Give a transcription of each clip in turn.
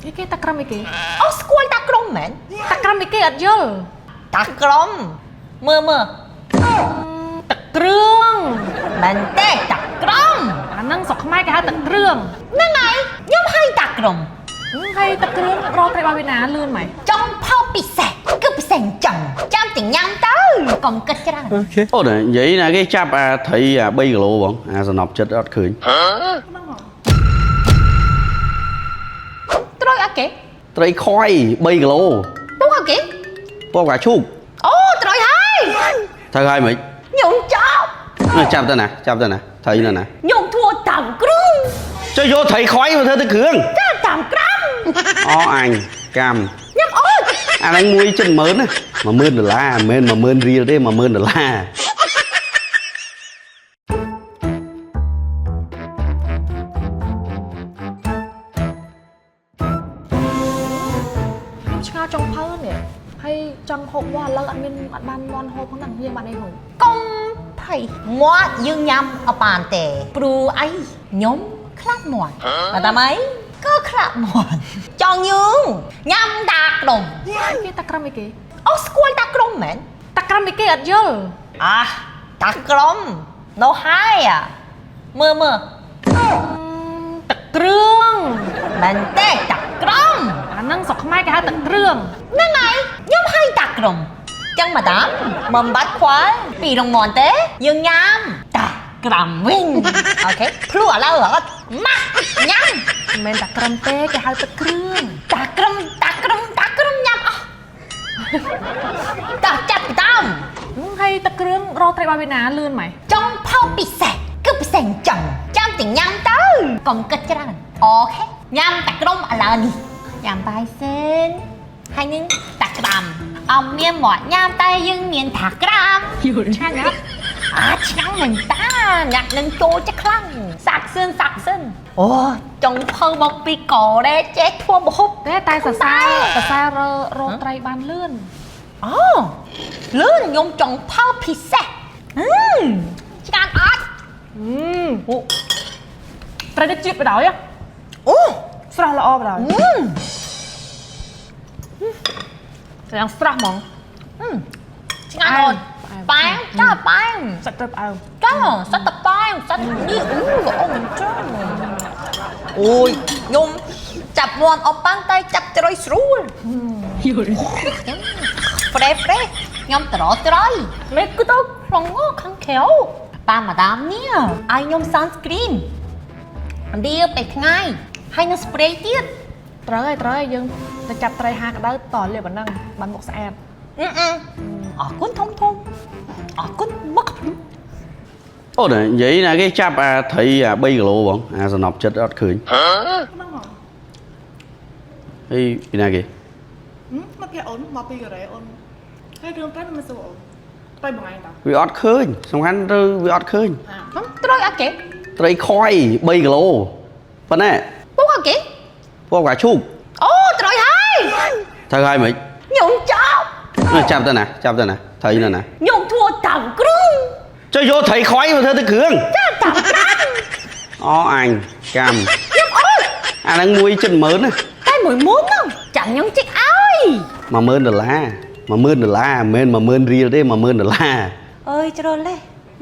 អីគេតាក្រឹមអីគេ អូស្គាល់តាក្រុមមែន តាក្រឹមអីគេអត់យល់ តាក្រុមមើលមើល ទឹកគ្រឿង មែនទេតាក្រុម អាហ្នឹងស្រុកខ្មែរគេហៅទឹកគ្រឿង ហ្នឹងហើយខ្ញុំឲ្យតាក្រុម ហើយទឹកគ្រឿងរកត្រីរបស់វៀតណាមលឿនម៉េច ចង់ផោពិសេសគឺពិសេសអញ្ចឹងចាំតែញ៉ាំទៅកុំគិតច្រើន អូននិយាយណាគេចាប់អាត្រីអា3គីឡូបងអាសំណប់ចិត្តអត់ឃើញ ត្រូវអត់គេ ត្រីខយ3គីឡូ ពុកអត់គេ ពងកាឈូក អូត្រូវហើយ ត្រូវហើយមិន ខ្ញុំចាប់ ចាប់ទៅណាចាប់ទៅណាត្រីនៅណា ខ្ញុំធ្វើតាមគ្រឿង ចុះយកត្រីខយមកធ្វើទៅគ្រឿង ចាតាមក្រាម អូអញកម្ម ខ្ញុំអូន អាហ្នឹងមួយជិត10000ណា10000ដុល្លារមិនមែន10000រៀលទេ10000ដុល្លារ ខ្ញុំឆ្ងល់ចុងភៅនេះហើយចង់ហូបមាន់ឥឡូវអត់មានអត់បានមាន់ហូបផងហ្នឹងយើងបានអីហូប កុំភ័យមាត់យើងញ៉ាំអត់បានទេព្រោះអីខ្ញុំខ្លាចមាត់បាទតាមអីក៏ខ្លាចមាត់ចង់យើងញ៉ាំតាក្រុម គេតាក្រឹមអីគេ អូស្គាល់តាក្រុមមែន តាក្រឹមអីគេអត់យល់ អាតាក្រុមនៅហើយអាមើលមើល ទឹកគ្រឿង មែនទេតាក្រុម អាហ្នឹងស្រុកខ្មែរគេហៅទឹកគ្រឿង ហ្នឹងហើយខ្ញុំឲ្យតាក្រុមចឹងម៉ាដាមមិនបាត់ខ្វល់ពីរងមន់ទេយើងញ៉ាំតាក្រំវិញអូខេភ្លក់ឥឡូវអត់ម៉ាស់ញ៉ាំ មិនមែនតាក្រឹមទេគេហៅទឹកគ្រឿង តាក្រឹមតាក្រឹមតាក្រឹមញ៉ាំអស់តាចាប់តាម ហើយទឹកគ្រឿងរកត្រីរបស់វៀតណាមលឿនម៉េច ចង់ផោពិសេសគឺពិសេសអញ្ចឹងចាំតែញ៉ាំទៅកុំគិតច្រើនអូខេញ៉ាំតាក្រឹមឥឡូវនេះញ៉ាំបាយសិនហើយនឹងតាក្រាមអត់មានមាត់ញ៉ាំតែយើងមានតាក្រាម ឆ្ងាញ់អត់ អាឆ្ងាញ់មែនតាអ្នកនឹងចូលចិត្តខ្លាំងសាក់សឿនសាក់សឿនអូចង់ភៅមកពីកូរ៉េចេះធ្វើម្ហូប ទេតែសរសើរសរសើររកត្រីបានលឿន អូលឿនខ្ញុំចង់ភៅពិសេសអឺឆ្ងាញ់អត់ អូត្រីនេះជាតិបដ ாய் អូ ស្រស់ល្អបដ ாய் អឺ យ៉ាងស្រស់ហ្មង ឆ្ងាញ់អូន ផ្អែម ប៉ែមចាប៉ែម សាច់ត្រីផ្អែម ចាសត្វតប៉ែមសត្វនេះអូល្អមែនចាអូយខ្ញុំចាប់មាន់អបប៉ាំងតែចាប់ត្រីស្រួល ប្រេប្រេខ្ញុំត្រត្រីមេគឺទៅក្នុងខាងក្រៅប៉ាម៉ាដាមនេះឲ្យខ្ញុំ sunscreen លាបពេលថ្ងៃហើយនឹង spray ទៀត ត្រូវហើយត្រូវហើយយើងទៅចាប់ត្រីហាក្តៅតលាបអាហ្នឹងបានមុខស្អាត អឺអឺអរគុណធំធំអរគុណមកភ្លុ អូននិយាយណាគេចាប់អាត្រីអា3គីឡូបងអាសំណប់ចិត្តអត់ឃើញហើយពីណាគេ មកភ័ក្រអូនមកពីកូរ៉េអូនហើយរឿងប្រែមិនសួរអូនទៅមួយថ្ងៃតើ វាអត់ឃើញសំខាន់ទៅវាអត់ឃើញ ត្រូវអត់គេ ត្រីខយ3គីឡូប៉ុណ្ណេះ ពុកអត់គេ ពងកាឈូក អូត្រូវហើយ ត្រូវហើយមិន ខ្ញុំចាប់ ចាប់ទៅណាចាប់ទៅណាត្រីនៅណា ខ្ញុំធ្វើតាមគ្រឿង ចុះយកត្រីខយមកធ្វើទៅគ្រឿង ចាតាមក្រាម អូអញកម្ម ខ្ញុំអូន អាហ្នឹងមួយជិត10000ណា តែមួយមុនហ្នឹងចាំខ្ញុំជីកឲ្យ 10000ដុល្លារ10000ដុល្លារមិនមែន10000រៀលទេ10000ដុល្លារ អើយជ្រុលទេ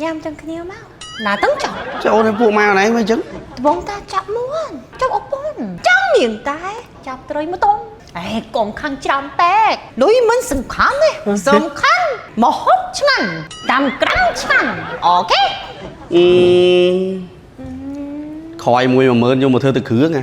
ញ៉ាំចឹងគ្នាមកណាទាំងចង់ ចុះអូនឲ្យពួកម៉ែអូនឯងមកអញ្ចឹង ត្បូងតាចាប់មួនចាប់អពន់ចាំមានតែចាប់ត្រីមកតងអេកុំខាងច្រាំពេកលុយមិនសំខាន់ទេសំខាន់មកហូបឆ្ងាញ់តាមក្រាំឆ្ងាញ់អូខេ អឺខយមួយ10000យកមកធ្វើទៅគ្រឿងហ៎